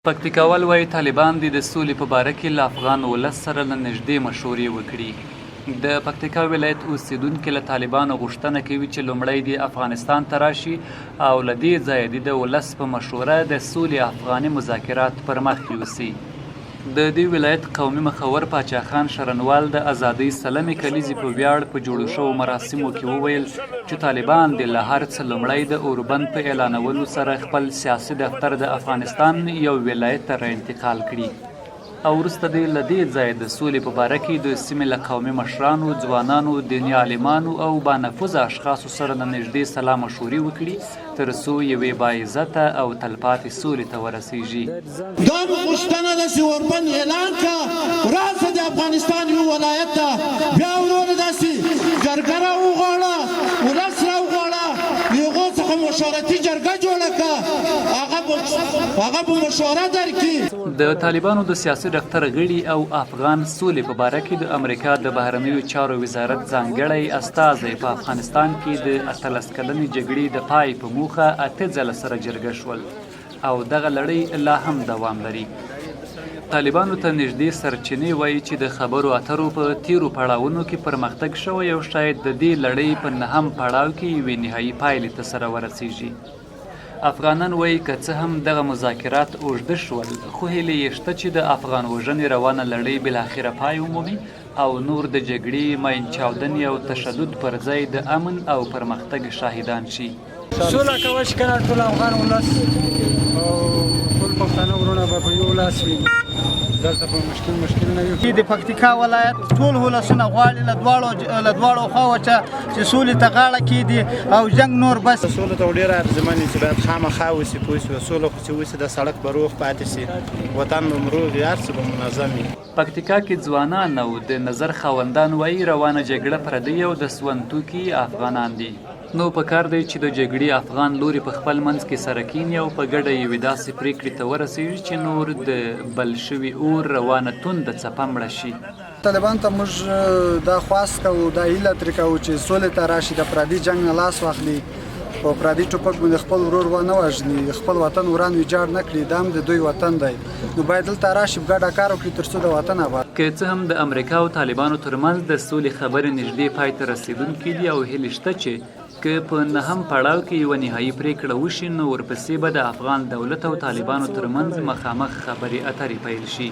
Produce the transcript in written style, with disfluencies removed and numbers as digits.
پکتیکاوال وايي طالبان دې د سولې په باره کې له افغان ولس سره له نږدې مشورې وکړي. د پکتیکا ولایت اوسېدونکي له طالبانو غوښتنه کوي چې لومړی دې افغانستان ته راشي او له دې ځایه دې د ولس په مشوره د سولې افغاني مذاکرات پر مخ یوسي. د دې ولایت قومي مخور پاچا خان شرنوال د ازادۍ سلمې کلیزې په ویاړ په جوړو شوو مراسمو کې وویل چې طالبان دې له هر څه لومړی د اوربند په اعلانولو سره خپل سیاسي دفتر د افغانستان یو ولایت ته را انتقال کړي او وروسته دې له دې ځایه د سولې په باره کې د سیمې له قومي مشرانو، ځوانانو، دیني عالمانو او بانفوذه اشخاصو سره له نږدې سلا مشورې وکړي تر څو یوې باعزته او تلپاتې سولې ته ورسیږي. دا مو غوښتنه ده چې اوربند اعلان که راسه د افغانستان یو ولایت ته بیا وروره داسې جرګه راوغواړه ولس راوغواړه د هغو څخه مشورتي جرګه جوړه که هغه به مشوره درکړي. د طالبانو د سیاسي دفتر غړي او افغان سولې په باره کې د امریکا د بهرنیو چارو وزارت ځانګړی استازی په افغانستان کې د 18 کلنې جګړې د پای په موخه اته ځله سره جرګه شول. او دغه لړۍ لا هم دوام لري. طالبانو ته نږدې سرچینې وايي چې د خبرو اترو په تیرو پړاوونو کې پرمختګ شوی او شاید د دې لړۍ په نهم پړاو کې یوې نهایي پایلې ته سره ورسیږي. افغانان وايي که څه هم دغه مذاکرات اوږده شول، خو هیلې یې شته چې د افغان وژنې روانه لړۍ بالاخره پای ومومي او نور د جګړې، ماین چاودنې او تشدد پر ځای د امن او پرمختګ شاهدان شي. سوله کوه چې کنه ټول افغان ولس او ټول پښتانه وروڼه به په یو لاس وي، دلته به مشکل مشکل نه وي. د پکتیکا ولایت ټول ولسونه غواړي له دواړو خواو چې سولې ته غاړه کېږدي او جنګ نور بس. سوله ته ډېره ارزښتمن چې باید خامخا وشي، پوه شوې؟ سوله خو چې وشي د سړک به روغ پاتې شي، وطن به مو روغ وي، هر څه به منظم وي. پکتیکا کې ځوانان او د نظر خاوندان وايي روانه جګړه پردۍ او د سون توکي افغانان دي. نو په کار دی چې د جګړې افغان لوري په خپل منځ کې سره کیني او په ګډه یوې داسې پریکړې ته ورسیږي چې نور د بل شوي اور روانه تونده څپه مړه شي. طالبان ته موږ دا خواست کوو، دا هیله ترې کوو چې سولې ته راشي، د پردي جنګ نه لاس واخلي، په پردي ټوپک باندې خپل ورور ونه وژني، خپل وطن وران ویجاړ نه کړي، دا هم د دوی وطن دی، نو باید دلته راشي ګډه کار وکړي تر څو د وطن اباد. که څه هم د امریکا او طالبانو ترمنځ د سولې خبرې نږدې پای ته رسېدونکې دي او هیلې شته چې که په نهم پړاو کې یوه نهایي پرېکړه وشي نو ورپسې به د افغان دولت او طالبانو ترمنځ مخامخ خبرې اترې پیل شي.